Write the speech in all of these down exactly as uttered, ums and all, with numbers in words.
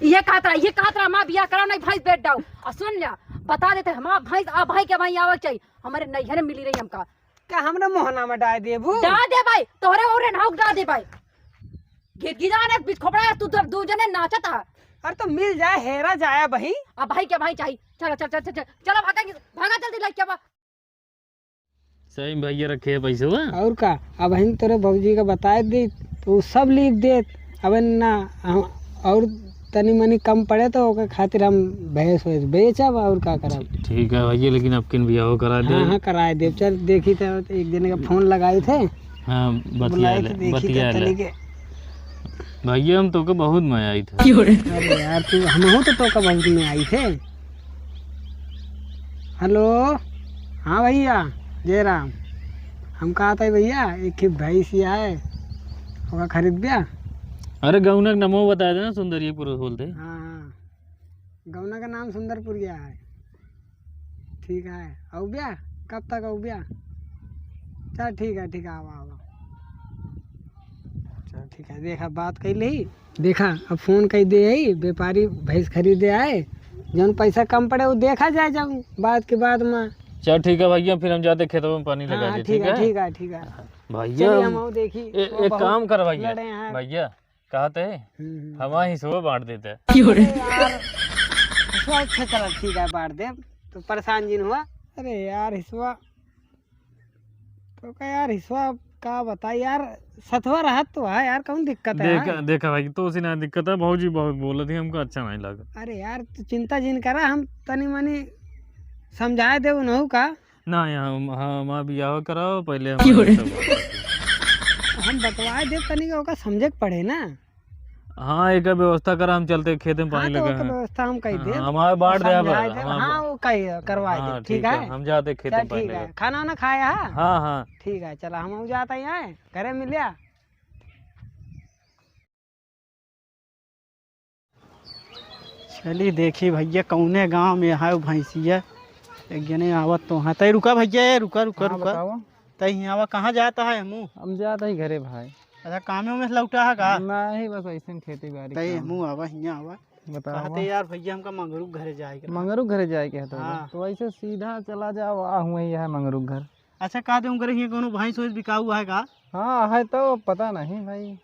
ये कहत रहा, ये कहत रहा, हमार बियाह कराओ, नहीं भैंस बेच डाओ। और सुन लिया, बता देते, हमार भैंस अब भाई के भाई आवे के चाहिए, हमारे नैहर में मिली रही हमका। का हमरे मोहना में डाल देबू? डाल दे भाई, तोहरे और नाउक डाल दे भाई। गिदगिदा ने बीच खोपड़ा, तू दो, दो जने नाचत है। अरे तो मिल जाए, हेरा जाए बही। अब भाई के भाई चाहिए। चलो, चल, चल, चल, चल, चलो, भागा, भागा जल्दी, लेके आवा। सही में भैया रखे है पैसे हुआ। और का, अब हम तोरे भौजी का बताए दी, तो उ सब लीप देत। अब ना हम, और तनी मनी कम पड़े तो ओके खातिर हम भैंस वैस बेचब, और का करब। ठीक है भैया, लेकिन अब किन बियाह करा दे। हाँ, हाँ, कराए देब। चल देखी तो एक जने का फोन लगाई थे। हाँ, बतिया बुलाए ले, थे, देखी बतिया तो ले। तनी के। भैया, हम तोके बहुत मया आई थे। अरे यार, तू, हमहू तो तोका बहुत मया आई थे। हेलो, हाँ भैया, जय राम। हम कहत है भैया, एक ही भैंस ही आए, ओका खरीद बिया। अरे, गौना के नमो बताए देना, सुंदरिया पुरुष बोलते। हाँ, हाँ, गौना का नाम सुंदरपुरिया है। ठीक है, अउब्या? कब तक अउब्या? चल ठीक है, ठीक है, आवा, आवा। चल ठीक है, देखा बात कइ ली। देखा, अब फोन कइ दे है, व्यापारी भैंस खरीदे आए, जौन पैसा कम पड़े वो देखा जाए, जब बात के बाद में। चल ठीक है भैया, फिर हम जाते खेतवा में पानी लगा हाँ, दे, ठीक ठीक है, है? ठीक है, ठीक है। भैया, चलिए, हम आओ देखी, ए-, वो एक बहुत काम कर भैया, लड़े हैं। भैया, कहत है, हम्म, हम्म। हमार हिस्सवा बाँट देते। अरे यार, हिस्सवा अच्छा चला, ठीक है, बाँट देब, तो परेशान जिन हुआ। अरे यार, हिस्सवा, तो का यार, हिस्सवा का बताई यार, सथवा रहत तो है यार, कौन दिक्कत है देखा, यार? देखा भाई, तो उसी ना दिक्कत है, भौजी बहुत बोलत ही, हमको अच्छा नहीं लगा। अरे यार, तू चिंता जिन करा, हम तनी मनी समझाए दे उन्हों का। ना, यहाँ हम, हाँ, हमार बियाह कराओ, पहले हमारे क्यों रे? सब बात करते। हम बतवाए देब तनी का ओका समझे के पड़े ना। हाँ, एक व्यवस्था करा, हम चलते खेत में हाँ, पानी तो लगा ओका है। व्यवस्था हम कइ हाँ, देब। हमारे बाढ़ रहा समझाए बा, देब। हमारे हाँ, बा-, वो कइ करवाए हाँ, देब, ठीक ठीक है? है, हम जाते खेत चल, में पानी ठीक लगा। है। खाना वाना खाया है? हाँ, हाँ। ठीक है, चला, हम जाते हैं, घरे मिलिया। चली देखी भैया, कौने गाँव में है वो भैंसिया। एक जने आवत तो है। तै रुका भैया, ए, रुका, रुका, हाँ, रुका। बताओ। तै हियाँ आवा, कहाँ जाता है हमू? हम जाता ही घरे भाई। अच्छा, कामे में से लौटा है का? नहीं, बस ऐसे ही खेती बाड़ी तै काम। हमू आवा, हियाँ आवा। बताओ। कहते यार भैया, हमका मंगरू के घरे जाए के बा। मंगरू के घरे जाए के है तो? हाँ। तो ऐसे सीधा चला जाओ, आ हुआ ही है मंगरू के घर। अच्छा, कहते उनकरे हियाँ कोनो भैंस वैंस बिकाऊ है का? हाँ, है तो पता नहीं भाई।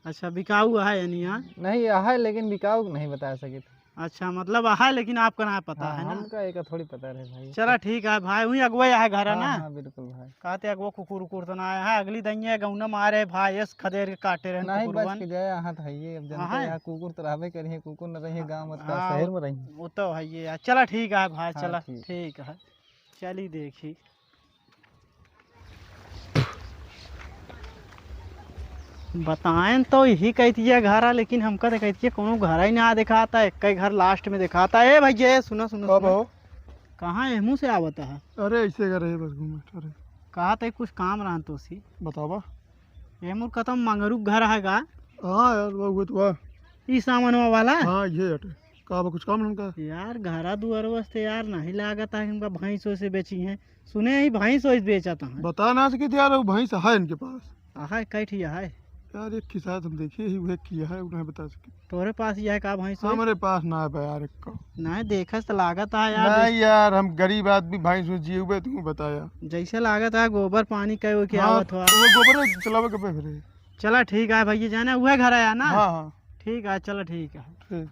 अच्छा, बिकाऊ है यानी, हाँ? नहीं, है लेकिन बिकाऊ नहीं बता सकित। अच्छा, मतलब है लेकिन आपका ना पता हाँ, है ना? हमका एका थोड़ी पता रहे भाई। चला ठीक है भाई, वही अगुआ है घर है हाँ, ना? हाँ, बिल्कुल भाई। कहते अगुआ कुकुर उकुर तो ना आया है, अगली दइया गौना मारे भाई, एस खदेर के काटे रहे नहीं, बच कुकुरवन। के जाए, यहाँ तो है ये, अब जनता हाँ, है। यहाँ कुकुर तो रहबे करिए, कुकुर न रहिए गाँव में, तो हाँ, शहर में रहिए। वो तो है ये। चला ठीक है भाई, हाँ, चला ठीक। ठीक है, चली देखी। बताएन तो यही कहती है घरा, लेकिन हमका तो कहती है कोनो घरा ही ना दिखाता, एक ही घर last में दिखाता। ए भैया, ए, सुना, सुना, का सुना। बा हो? कहाँ एहमू से आवत है? अरे, ऐसे कर रहे बस घूमे, अरे। कहा तो कुछ काम रहन तो सी। बतावा। एहमू का तो मंगरू के घर है का? हाँ यार, वो, वो तो हुआ। ई सामानवा वाला? हाँ, ये हटे। का बा, कुछ काम रहन का? यार, घरा दुआरवा से यार नहीं लागत है, इनका भैंस वैसे बेची हैं। सुने ही भैंस वैस बेचत हैं। बता ना सकित यार, वो भैंस है इनके पास। अहै, कै ठी अहै? यार, एक ही साथ हम देखे ही, वह की है, उन्हें बता सकित। तोरे पास यह का भैंस वैस? हमरे पास ना है यार, एक को। नहीं, देखस तो लागत है यार। नहीं यार, हम गरीब आदमी, भैंस वैस जिए हुए, तू बताया। जैसे लागत है गोबर पानी का वो क्या हाँ, आवत हुआ। वो गोबर चलावे के पे फिरे। चला ठीक है भैया, जाने वह घर आया ना? हाँ, हाँ। ठीक है, चला ठीक है। ठीक।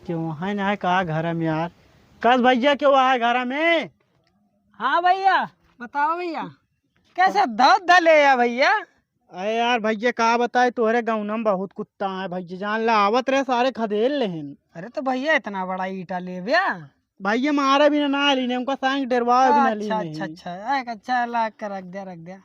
क्यों है ना का घर में यार? कस भैया क्यों है घर में? हाँ भैया, बताओ भैया, कैसे धौत धले या भैया? अरे यार भैया का बताए, तोहरे गाँव में बहुत कुत्ता है भैया, जान ला आवत रहे सारे खदेड़ लेहन। अरे तो भैया इतना बड़ा ईटा ले भैया? भैया मारे भी ना, ना लीने, उनका सांग डरवावे भी ना अच्छा, लीने अच्छा, ही। अच्छा, एक अच्छा ला के रख दिया, रख दिया।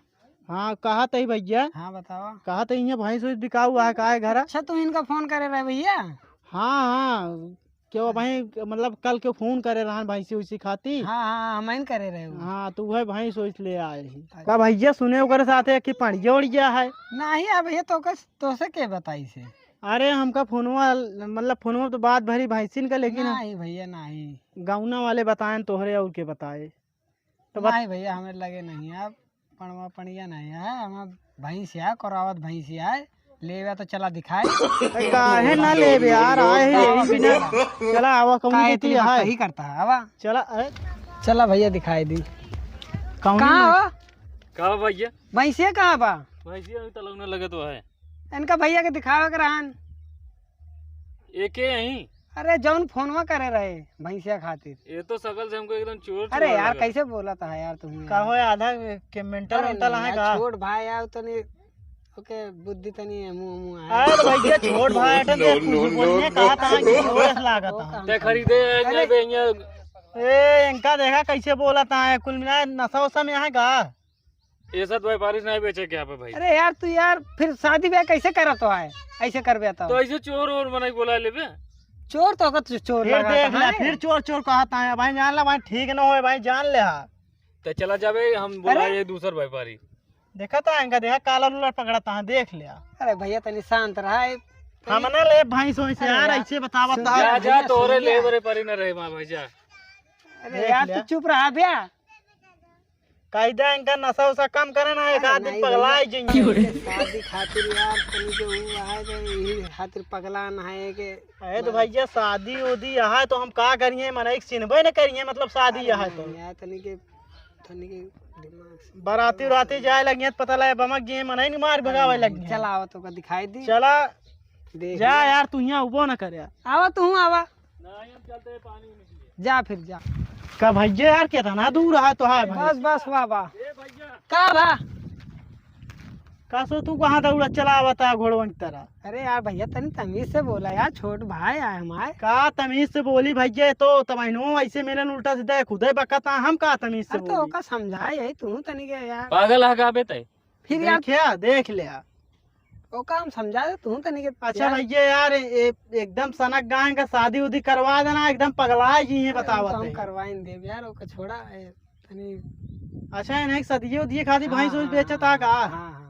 हाँ, कहा तही भैया। हाँ, बताओ। कहा तही यहाँ भैंस वैंस बिकाऊ है, का है घर? अच्छा, तू इनका फोन करे रहे भैया? हाँ, हाँ, क्यों भाई, मतलब कल के फोन करे रहन भैंसी उसी खाती। हाँ, हाँ, हम ही करे रहे हूँ। हाँ, तो वह भैंस वैस ले आए ही। अच्छा। का भैया सुने ओकरे साथे कि पड़िया उड़िया है? नहीं, अब ये तो कस, तो से के बताई से? अरे हमका फोनवा, मतलब फोनवा तो बात भरी भैंसिन का, लेकिन नहीं भैया, नहीं। गौना वाले बताएन तोहरे और के बताए? तो बत- नहीं भैया, हमें लगे नहीं, अब पड़वा पड़िया नहीं है, हमें भैंसिया, कोरावत भैंसिया है, लेवे तो चला दिखाए। अरे काहे ना लेबे यार, आए ही यही बिना। चला आवा, कहूँ काहे देती इतनी है। बकही करता है, आवा। चला, अरे। चला भैया दिखाई दी। कौन कहाँ है? हो? का भैया? भैंसिया कहाँ बा? भैंसिया अभी तलौना लगत हुआ है। इनका भैया के दिखावे के रहन। एके यहीं? अरे जौन फोनवा करे रहे भैंसिया खातिर। ये तो सकल से हमको एकदम चोर अरे चोर यार, लगा। कैसे बोला था यार तुम्हें? का हो, आधा के मेंटल अरे वेंटल नहीं है यार, का? छोड़ भाई यार, तनी ओके बुद्धि तनी है, मुंह मुंह है। अरे तो भैया छोड़ भाई, अटन दे, कुछ बोलने कहा था कि चोर ऐसा लागत वो है। काम ते खरीदे है, अरे। नहीं बे, यहाँ ए, इनका देखा कैसे बोला था, कुल मिला नशा वशा में है का? ये सब व्यापारी नहीं बेचे क्या पे भाई? अरे यार, तू यार फिर शादी ब्याह कैसे करत हो है? ऐसे करबे तो? तो ऐसे चोर और बनाई बोला लेबे? चोर तो का चो-, चोर फिर लगा देख था ले, है। फिर चोर चोर कहता है भाई, जान ले भाई, ठीक न होए भाई, जान ले हा। तो चला जाबे, हम बोला अरे? ये दूसर व्यापारी। देखा था इनका, देखा काला लूला पकड़ता है, देख ले। अरे भैया तनी शांत रहा है। हम ना ले भाई, सो ऐसे अरे यार, यार, ऐसे बतावत सुन था। जा, जा, भैया, तोरे सुन ले ले। बरे परी न रहे, माँ भाई, जा। अरे देख यार, ले। तू चुप रहा भैया। कायदा इनका नशा उशा कम करे ना, एक अरे आध दिन नहीं पगला भैया, ही जाएंगे। इनके शादी खातिर यार, तनी जो ऊ है, तो यही खातिर पगला ना है कि अरे तो भैया, शादी उदी यहाँ तो हम का करिए, मनई के चिन्हबे न करिए, मतलब शादी अरे यहाँ तो। नहीं यार, तनी के, तनी के दिमाग से बाराती उराती जाए लगिए तो पता लगे बमक गए, मनई नहीं मार भगावे अरे लगिए। चला, आवा तो का दिखाई दी। चला, देख जा ले। यार, तू यहाँ उबो न करे। आवा तू, आवा। नहीं, हम चलते हैं पानी उनी के लिए। जा फिर जा। का भैया यार, कितना दूर है तो है भाई। बस, बस, वाह, वाह। ए भैया। का बा? का सो तू कहाँ दौड़ा चला आवता है घोड़वन की तरह? अरे यार भैया, तनी तमीज से बोला यार, छोट भाई आए हमारे। का तमीज से बोली भैया, तो तमैनो ऐसे मिलन उल्टा सीधा खुदे बकता, हम का तमीज से अरे तो बोली? ओका समझाए है तू तनी के यार। पागल है का बे तै? फिर यार देखिया, देख लिया। ओका हम समझा दे, तू तनी के अच्छा यार। भैया यार, ए-, एकदम सनक गाय का शादी उदी करवा देना, एकदम पगला जी ये अरे बतावत हम है। करवाइन देब यार, ओका छोड़ा, ए, तनी अच्छा, इन्हें शादी उदी खातिर भैंस हाँ, उस हाँ, बेचत आ हाँ, का? हाँ, हाँ।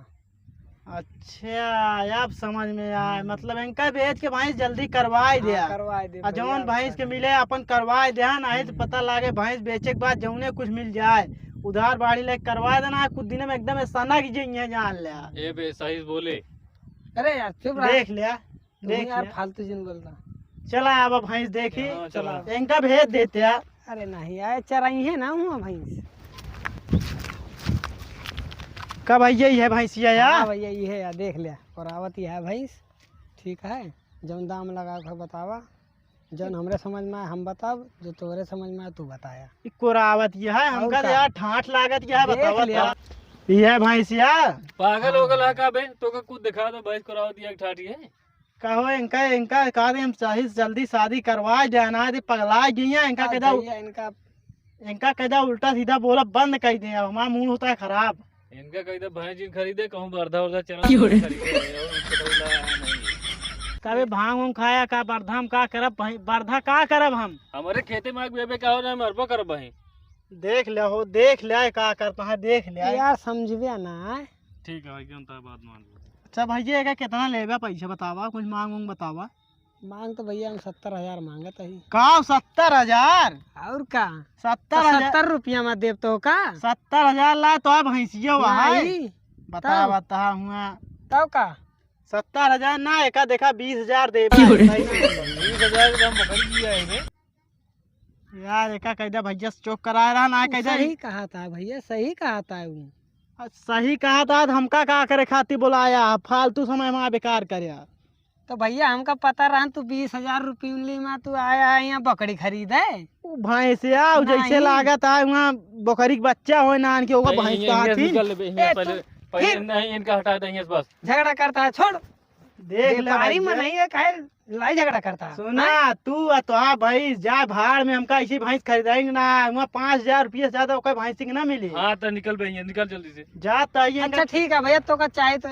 अच्छा, अब समझ में आए, हम्म। मतलब इनका बेच के भैंस जल्दी करवाई हाँ, दे। करवाई दे आ भैया, जौन भैंस के करवाई मिले दे। अपन करवाई दे, नहीं तो हम्म। पता लागे भैंस बेचे के बाद जौने कुछ मिल जाए, उधार बाड़ी लेके करवा देना, कुछ दिन में एकदम सनक जइहे जान ले। ए बे, सही से बोले। अरे यार, चुप रह। देख लिया, तू देख यार लिया। फालतू जिन बोलता। चला, अब भैंस देखी। हाँ, चला। इनका भेज देते यार। अरे नहीं, आए चराई है ना हुआ भैंस। का भैया, ये है भैंसिया यार? हाँ भैया, ये है यार, देख लिया, कोरावत ये है भैंस, ठीक है, जौन दाम लगा के बतावा। जौन हमरे समझ में आए, हम बताब, जो तोरे समझ में आए, तू बताया। ई कोरावत ये है, और हमका तो का? यार ठाठ लागत ये है, देख बतावत लिया। है। ये है भैंसिया। पागल हो गल है का बे? तो का कुछ दिखा दो, भैंस कोरावत ये ठाठ ये है। कहो इनका, इनका कहा दे हम सही से जल्दी शादी करवा दे, ना दे पगला गई है, इनका हाँ, कह दो। भैया, इनका इनका कह दो उल्टा सीधा बोला बंद कर दे, अब हमारा मूड होता है खराब। इनका कह दो भैंस जिन खरीदे, कहूँ बरधा उरधा चला क्यों रे? खरीदे, और कुछ खरीदा है नहीं। कभी भांग उंग खाया का बरधा हम का करब भाई, बरधा का करब हम? हमारे खेते में आग बेबे का हो ना, मरबो करब भाई। देख ले हो, देख ले का करता है, देख ले। यार समझबे ना। ठीक है भाई, क्यों तो बात मान लो। अच्छा भैया, एका कितना लेबे पैसा बतावा, कुछ मांग उंग बतावा। मांग तो भैया हम सत्तर हजार मांगत हई। का सत्तर हजार? और का? सत्तर तो हजार? सत्तर रुपया में देब तो का? सत्तर हजार ला तो अब भैंसिया हुआ है। नहीं। बता, तब? बता हुआ। तब का? सत्तर हजार ना, एका देखा बीस हजार देबा। क्यों रे? बीस हजार के हम पकड़ लिया है बे। यार, एका कह दे भैया से चौक कराए रहा ना, कह दे। सही कहा था भैया, सही कहा था वो। आ, सही कहा था, हमका का करे खातिर बुलाया, फालतू समय में बेकार करे। तो भैया, हमका पता रहा तू बीस हजार रुपये में तू आया है यहाँ बकरी खरीदे। उ भैंसिया, उ जैसे नहीं। लागत है, वहाँ बकरी के बच्चा होए ना, आन के ओकर भाई, भैंस ये, का ये हाथी। निकल ले बे, ये ए, पहले, तू पहले फिर नहीं, इनका हटा दे, ये बस। झगड़ा करता है, छोड़। देख ले व्यापारी भैया। मनई है, काहे लड़ाई झगड़ा करता है? सुना, हाँ? तू आ तो आ भाई, जा भाड़ में, हमका ऐसी भैंस खरीदाई ना, वहाँ पाँच हजार रुपये से ज्यादा ओकर भैंस के ना मिली। हाँ, तो निकल बे, ये निकल जल्दी से। जा तो आइए अच्छा, इनका। ठीक है भैया, तो का चाहे तो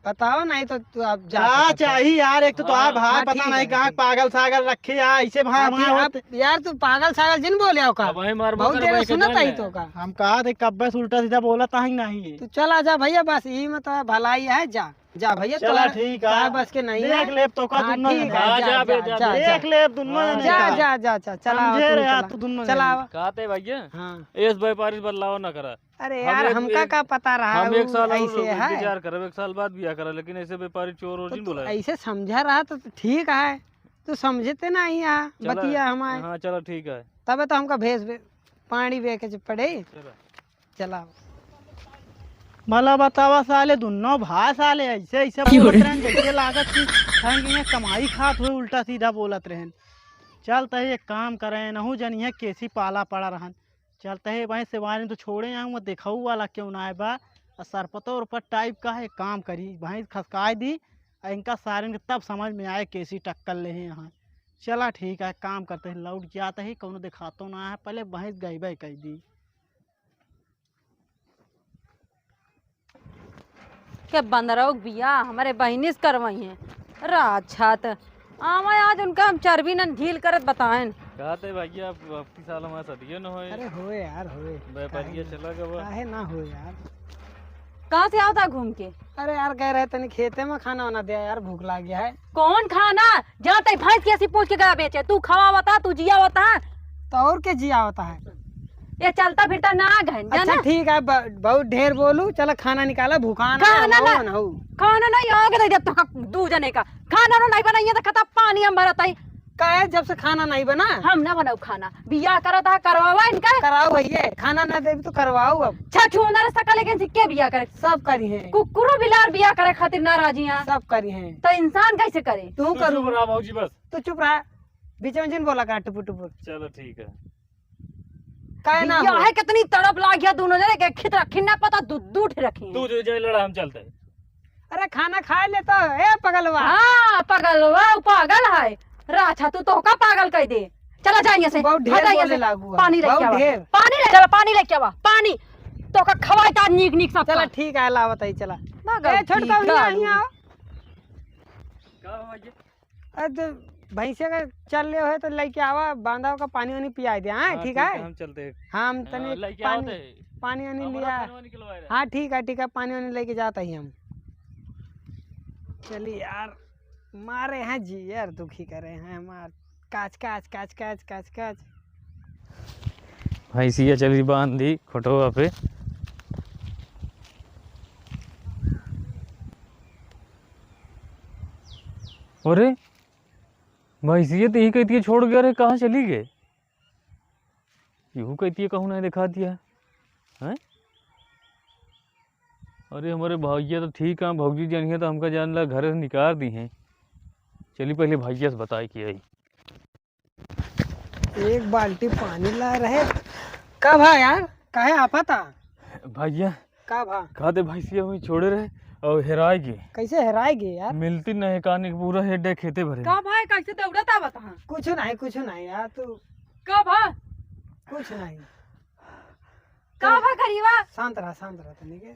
बताओ, नहीं तो तू आप जा का सकते हो। चाही यार, एक तो तोहार हाँ, भाई हाँ, पता ठीक नहीं है, कहाँ ठीक। पागल सागल रखे यार, ऐसे भाई हाँ, हमारे ठीक, होते। अब यार तू पागल सागल जिन बोले हो का? अब वही मार बहुत मार देर भाई के सुनत जान आई ले। तो का? हम कहा थे कब्बे से उल्टा सीधा बोला था ही नहीं। तू चला जा भैया, बस यही में तो भलाई है, जा। जा भइया, चला, तोहरा ठीक है। बस के नहीं देख है। लेब तो का हाँ, दुन्नो ठीक जने। है, हाँ, जा, जा, जा, बे, जा, जा, जा। देख लेब दुन्नो हाँ, जने जा, का। जा, जा, जा, चला, समझे तू रे यार, चला। तू दुन्नो जने। चला। कहते भइया, हाँ। इस व्यापारी से बतलावा ना करा। अरे हम यार, एक, हमका एक, का पता रहा हम एक उ साल और ऐसे है। इंतजार करब, एक साल बाद बियाह करब, लेकिन ऐसे व्यापारी चोर और तो जिन तू बोला है। ऐसे समझा रहा तो ठीक है, तू समझते नहीं है चला, बतिया हमारे। हाँ, चला ठीक है। तबे तो हमका भेज बे-, पानी बेचे के पड़े। चला। चला। भला बतावा साले, दुन्नो भाई साले ऐसे, ऐसे बोलत रहन, जैसे लागत कि हम इहाँ कमाई खात हुए उल्टा सीधा बोलत रहन। चलत ही एक काम करें, नहू जनिए केसी पाला पड़ा रहन। चलत ही भैंस से वाले तो छोड़े आऊँ, वो देखाऊ वाला क्यों ना आए बा। और सरपतो उरपत टाइप का है, काम करी, भैंस खसकाए दी, और इनका सारे के तब समझ में आए केसी टक्कर ले हैं यहाँ। चला ठीक है, काम करते हैं, लौट जाते ही, कौनो देखातो ना है, पहले भैंस गईबे कई दी। के बंदरौक बियाह हमरे बहिनी से करवइहें। राछा त आवा आज उनका हम चर्बी नन ढील करत बताएन। कहते भइया, अब, अब की साल हमार सदियो न होए। अरे होए यार, होए। व्यापारिया काहे ना? चला गवा। काहे ना होए यार? कहाँ से आवता घूम के? अरे यार, कह रहे तनी खेते में खाना वाना दिया यार, भूख लाग गया है। कौन खाना? जा तई भैंस के ऐसी पूछ के गया बेचे। तू खवावता, तू जियावता। तो और के जियावता है? ये चलता फिरता ना घन, अच्छा, जाना? ठीक है, ब-, बहुत ढेर बोलू, चला खाना निकाला, भुखान है, खाना ना, हऊ, हऊ। खाना नहीं, आग दे दे तो का, दू जने का। खाना रो नहीं बनाइए तो खता पानी हम भरत है। काहे जब से खाना नहीं बना? हम ना बनाऊ खाना, बियाह करत है, करवावा इनका। कराओ भैया, खाना ना देबी तो करवाओ अब। छछूंदर सकल लेकिन सिक्के बियाह करे। सब करी है। कुकुरो बिलार बियाह करे खातिर ना राजी हैं। सब करी है। तो इंसान कैसे करे? तू तू करू। चुप रहा भौजी बस। तू चुप रहा, बीच में जिन बोला कर टुपुर टुपुर। चलो ठीक है। काहे ना बियाह हो? है, कितनी तड़प लाग गया दोनों जने के, खित रखी ना पता, दू, दू ठे रखी हैं। तू जो जाए लड़ा, हम चलते हैं। अरे खाना खाए ले तो, ए पगलवा। हाँ, पगलवा, उ पागल है। राछा, तू तो का पागल कह दे। चला जा यहाँ से, बहुत ढेर हटा यहाँ बोले से। लागू है। पानी लेके बहुत आवा। ढेर। पानी ले, चला पानी लेके आवा, पानी। तो का खवाई ता नीक नीक सब चला का। ठीक है, लावत है, चला। पागल ए, छोटका की भैया, दारू। यहाँ आओ। का हो भैया? अरे तो भैंसिया का चल रहे हो तो लेके आवा, बांधा का पानी वानी पिया दे, हाँ, हाँ, ठीक ठीक है, है? हम चलते हैं। हाँ, हम हाँ, तनी लेके पानी, आवते हैं। पानी वानी हमारा लिया। पानी वानी निकलवा रहे। हाँ, ठीक है, ठीक है, पानी वानी लेके जाता ही हम। चली यार, मारे हैं जी यार, दुखी करे हैं हमार। काच, काच, काच, काच, काच, काच। भैंसिया चली बांध दी खुटवा पे। अरे, भैंसिया तो यही कहती है छोड़ गया रे, कहाँ चली गए? यहू कहती है कहूँ नहीं दिखा दिया, हैं? अरे, हमारे भैया तो ठीक है, भौजी जानिए तो हमका जान ला घर से निकाल दी हैं। चली पहले भैया से बताए कि आई। एक बाल्टी पानी ला रहे। का भा यार, काहे आफत आ? भैया, का भा? का दे भैंसिया हुई छोड़े रहे और हेराए गए। कैसे हेराए गए यार? मिलती नहीं, कानी के पूरा हेड है खेते भरे। का भाई, कैसे दौड़त आवत हाँ? कुछ नहीं, कुछ नहीं यार, तू का भा? कुछ नहीं। का भा गरीबा? शांत रहा, शांत रहा तनी के।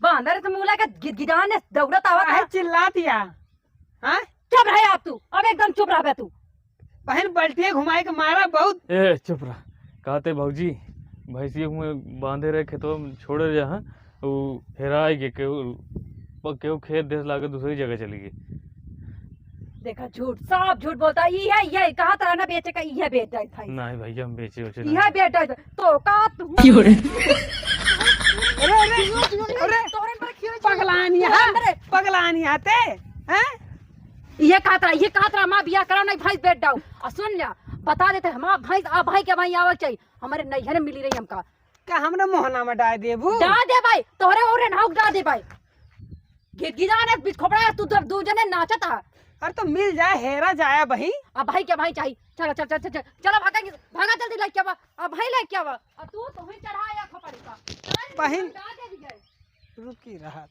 बांदर से मुला के गिदगिदाने दौड़त आवत काहे है। चिल्लात या? हाँ? चुप रहे आप तू, अब एकदम चुप रहबे तू। बहन बल्टिया घुमाए के मारा बहुत। ए, चुप रह। कहते भौजी, भैंसिया को मैं बांधे रहे खेतवा में छोड़े रहे, हाँ, वो हेराए के केहू, प-, केहू खेत देस लागे दूसरी जगह चली गई। देखा झूठ, सब झूठ बोलता है। ई है, ई है, कहा तरह ना बेचे का, ई है बेच जाए था। नहीं भैया, हम बेचे उचे नहीं। ई है बेच जाए था। तो का तू क्यों रे? अरे, अरे, अरे, तोहरे पर क्यों पगलानी है, तोहरे पर। पगलानी है ते, हैं? ये कहत रहा, ये कहत रहा, "माँ बियाह कराओ, नहीं भैंस बेच डाऊ।" और सुन लिया, बता देते, हमार भैंस, आ भाई के भाई आवे के चाहिए, हमारे नैहर में मिली रही हमका। का हमरे मोहना में डाल देबू? डाल दे भाई, तोहरे और ना डाल दे भाई। गिदगिदाने बिच खोपड़ा, तू तो दू जने नाचत आ। अरे तो मिल जाए, हेरा जाए बही। अब भाई के भाई चाहिए। चलो, चल, चल, चल, चल, चलो भागा, भागा जल्दी लेके आवा। अब भाई लेके आवा। अब तू तो ही चढ़ा या खोपड़ी का। चल, बहिन। डाल दे दिया। रुकी रहा।